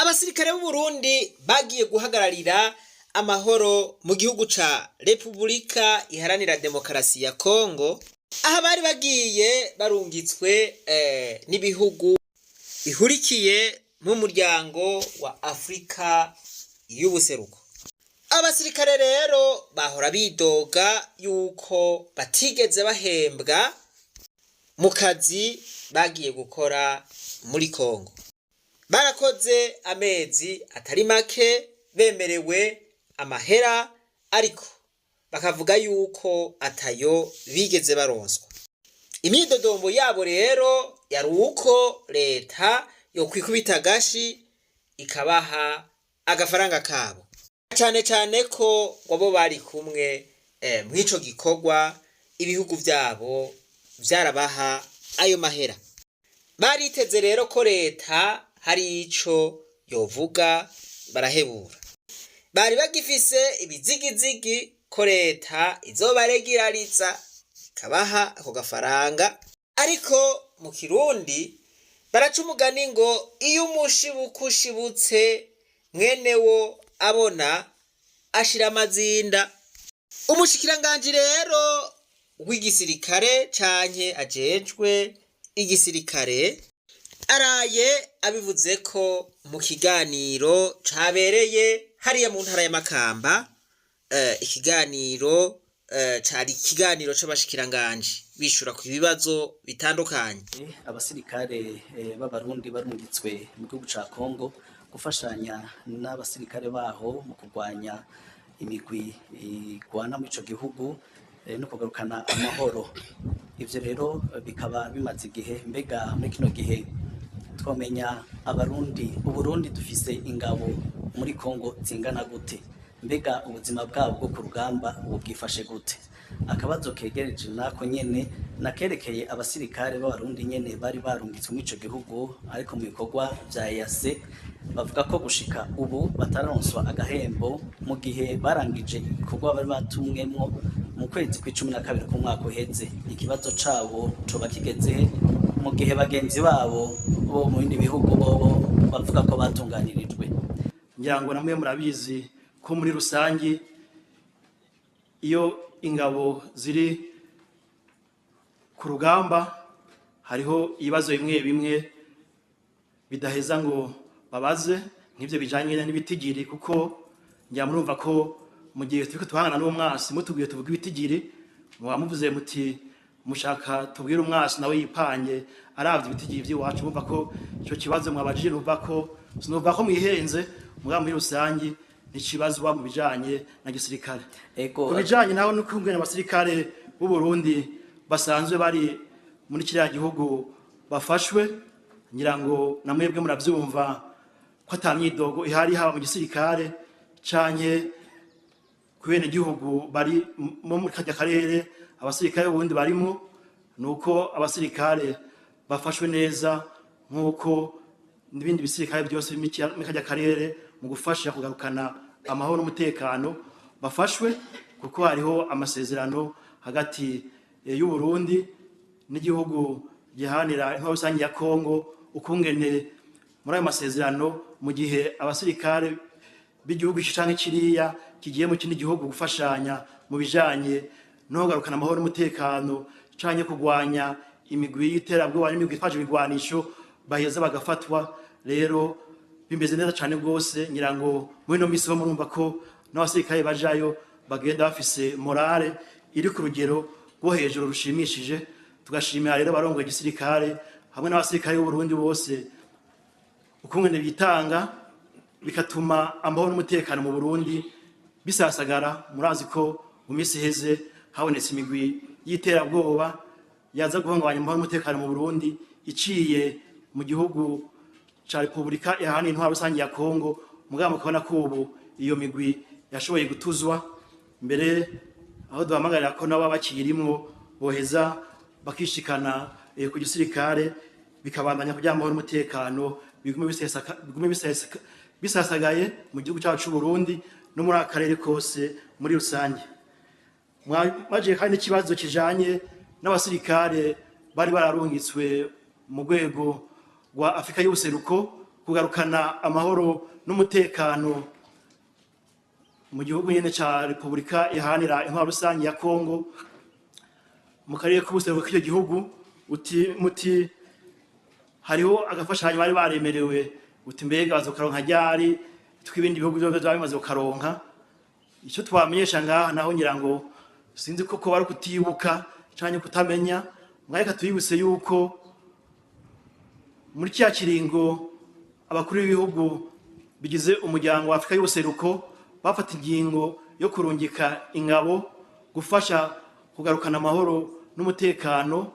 Abasirikare b'u Burundi bagiye guhagararira amahoro mu gihugu ca Repubulika Iharanira Demokarasi ya Kongo, aho bari bagiye barungitswe n'ibihugu bihurikiye mu muryango wa Afrika y'ubuseruko. Abasirikare rero bahora bidoga yuko batigeze bahembwa mu kazi bagiye gukora muri Kongo. Barakoze amezi atari make bemerewe amahera, ariko bakavuga yuko atayo bigeze baronswa. Imyidodombo yabo rero yari uko leta yokwikubita agashi ikabaha agafaranga kabo, cane cane ko ngo abo bari kumwe mw'ico gikorwa ibihugu vyabo vyarabaha ayo mahera. Bariteze rero ko leta hari ico yovuga, barahebura. Bari bagifise ibizigizigi ko leta izobaregirariza ikabaha ako gafaranga, ariko mu Kirundi baraca umugani ngo iyo umushibuka ushibutse mwene wo abona ashira amazinda. Umushikiranganji rero w'igisirikare canke ajejwe igisirikare araye abivuze ko mu kiganiro cabereye hariya mu ntara ya Makamba, ikiganiro cari ikiganiro c'abashikiranganji bishura ku bibazo bitandukanye. Abasirikare b'Abarundi barungitswe mu gihugu ca Kongo gufashanya n'abasirikare baho mu kurwanya imigwi igwana muri ico gihugu no kugarukana amahoro. Ivyo rero bikaba bimaze igihe. Mbega muri kino gihe twomenya Abarundi, Uburundi dufise ingabo muri Kongo zingana gute? Mbega ubuzima bwabo bwo ku rugamba ubu bwifashe gute? Akabazo kegereje nako nyene nakerekeye abasirikare b'Abarundi nyene bari barungitswe muri ico gihugu ariko mu bikorwa vya EAC, bavuga ko gushika ubu batararonswa agahembo mu gihe barangije ibikorwa bari batumwemwo mu kwezi kw'icumi na kabiri k'umwaka uheze. Ikibazo cabo coba kigeze he mu gihe bagenzi babo bo mu bindi bihugu bobo bavuga ko batunganirijwe? Ngira ngo namwe murabizi ko muri rusangi iyo ingabo ziri ku rugamba hariho ibibazo bimwe bimwe bidaheza ngo babaze, nk'ibyo bijanye n'ibitigiri, kuko ngira murumva ko mu gihe turiko tuhangana n'umwasi, mutubwiye tuvuga ibitigiri, muba muvuze muti mushaka tubwire umwasi nawe yipange aravye ibitigiri vy'iwacu. Mumva ko ico kibazo mwabajije, numva ko sinumva ko mwihenze, mugabo muri rusangi ntikibazwa mu bijanye na gisirikare. Ego. Ku bijanye naho n'ukungene abasirikare b'u Burundi basanzwe bari muri kiriya gihugu bafashwe, ngira ngo na mwebwe muravyumva ko ata myidogo ihari, haba mu gisirikare canke ku bene gihugu bari muri karya karere abasirikare b'Uburundi barimo. Nuko abasirikare bafashwe neza nk'uko n'ibindi bisirikare byose muri karya karere mu gufasha kugarukana amahoro n'umutekano bafashwe, kuko hariho amasezerano hagati y'u Burundi n'igihugu giharanira intwaro rusange ya Kongo, ukungene muri ayo masezerano mu gihe abasirikare b'igihugu iki canke kiriya kigiye mu kindi gihugu gufashanya mu bijanye no kugarukana amahoro n'umutekano canke kurwanya imigwi y'iterabwoba n'imigwi itwaje ibigwanisho, baheza bagafatwa. Rero bimeze neza cane rwose. Ngira ngo muri ino misi ho murumva ko n'abasirikare bajayo bagenda bafise morale iri ku rugero rwo hejuru rushimishije. Tugashimira rero abarongoye igisirikare hamwe n'abasirikare b'Uburundi bose ukungene bitanga, bigatuma amahoro n'umutekano mu Burundi bisasagara. Murazi ko mu minsi iheze habonetse imigwi y'iterabwoba yaza guhungabanya amahoro n'umutekano mu Burundi iciye mu gihugu ca Repubulika Iharanira Intwaro Rusange ya Kongo, mugabo mukabona ko ubu iyo migwi yashoboye gutuzwa, mbere aho duhamagarira ko nabo bakiyirimwo boheza bakishikana ku gisirikare, bikabandanya kugira amahoro n'umutekano bigume bisasagaye mu gihugu cyacu c'u Burundi no muri aka karere kose muri rusange. Mwaje kandi n'ikibazo kijanye n'abasirikare bari bararungitswe mu rwego rwa Afrika y'ubuseruko. Kugarukana amahoro n'umutekano mu gihugu nyene ca Repubulika Iharanira Intwaro Rusange ya Kongo, mu karere k'ubuseruko k'icyo gihugu. Uti muti hariho agafashanyo bari baremerewe, uti mbega bazokaronka ryari, tw'ibindi bihugu byose byaba bimaze kukaronka? Icyo twamenyesha ngaha naho, ngira ngo sinzi koko bari kutibuka canke kutamenya, mwareka tuyibutse yuko muri kiriya kiringo abakuru b'ibihugu bigize Umuryango wa Afurika y'Ubuseruko bafata ingingo yo kurungika ingabo gufasha kugarukana amahoro n'umutekano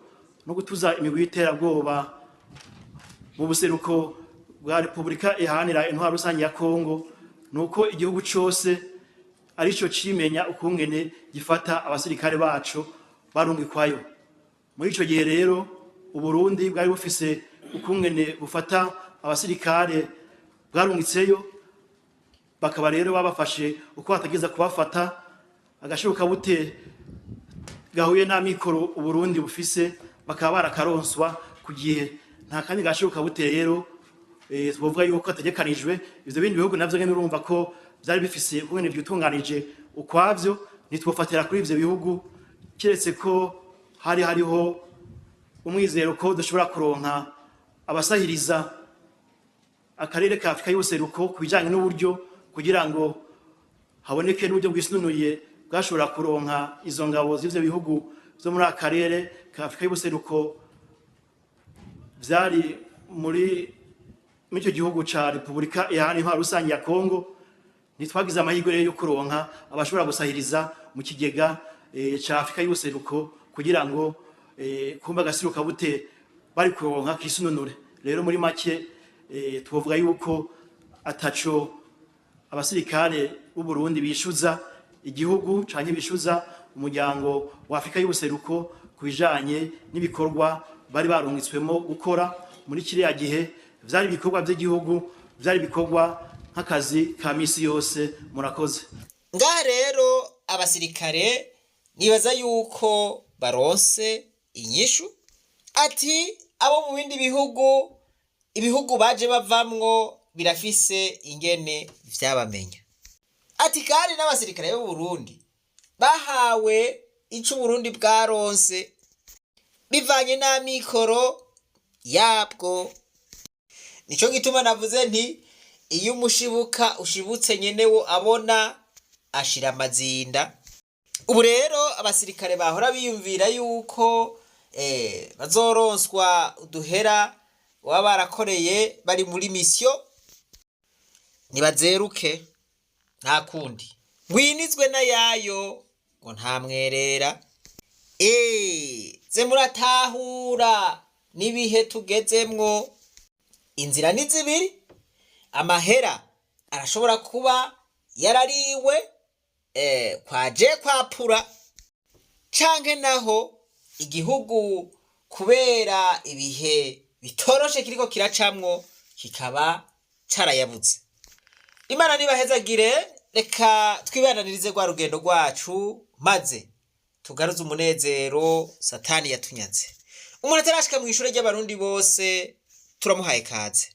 no gutuza imigwi y'iterabwoba mu buseruko bwa Repubulika Iharanira Intwaro Rusange ya Kongo, nuko igihugu cose arico cimenya ukungene gifata abasirikare baco barungikwayo. Muri ico gihe rero, Uburundi bwari bufise ukungene bufata abasirikare bwarungitseyo, bakaba rero babafashe uko batageza kubafata. Agashirukabute gahuye n'amikoro Uburundi bufise bakaba barakaronswa ku gihe. Nta kandi gashirukabute rero twovuga yuko kategekanijwe. Ivyo bindi bihugu navyo nyene urumva ko vyari bifise ukungene vyitunganije ukwavyo. Ntitwofatira kuri ivyo bihugu, kiretse ko hari hariho umwizero ko dushobora kuronka abasahiriza akarere ka Afurika y'Ubuseruko ku bijanye n'uburyo, kugira ngo haboneke n'uburyo bwisununuye bwashobora kuronka izo ngabo z'ivyo bihugu vyo muri aka karere ka Afurika y'Ubuseruko vyari muri icyo gihugu ca Repubulika Iharanira Intwaro Rusange ya Kongo. Ntitwagize amahirwe rero yo kuronka abashobora gusahiriza mu kigega ca Afurika y'Ubuseruko kugira ngo kumba agashirukabute bari kuronka kisununure. Rero muri make, twovuga yuko ataco abasirikare b'u Burundi bishuza igihugu canke bishuza Umuryango wa Afurika y'Ubuseruko ku bijanye n'ibikorwa bari barungitswemo gukora muri kiriya gihe. Vyari ibikorwa vy'igihugu, vyari ibikorwa nk'akazi ka misi yose. Murakoze. Ngaha rero abasirikare nibaza yuko baronse inyishu, ati abo mu bindi bihugu, ibihugu baje bavamwo birafise ingene vyabamenya, ati kandi n'abasirikare b'u Burundi bahawe ico Uburundi bwaronse bivanye n'amikoro yabwo. Nico gituma navuze nti iyo umushibuka ushibutse nyenewo abona ashira amazinda. Ubu rero abasirikare bahora biyumvira yuko bazoronswa uduhera baba barakoreye bari muri misiyo, nibazeruke, nta kundi ngwinizwe n'ayayo ngo nta mwerera. Ze muratahura n'ibihe tugezemwo. Inzira ni zibiri: amahera arashobora kuba yarariwe kwaje kwapura, canke naho igihugu kubera ibihe bitoroshe kiriko kiracamwo kikaba carayabuze. Imana nibahezagire. Reka twibandanirize rwa rugendo rwacu, maze tugaruze umunezero Satani yatunyaze. Umuntu atarashika mu ishure ry'Abarundi bose, turamuhaye kaze.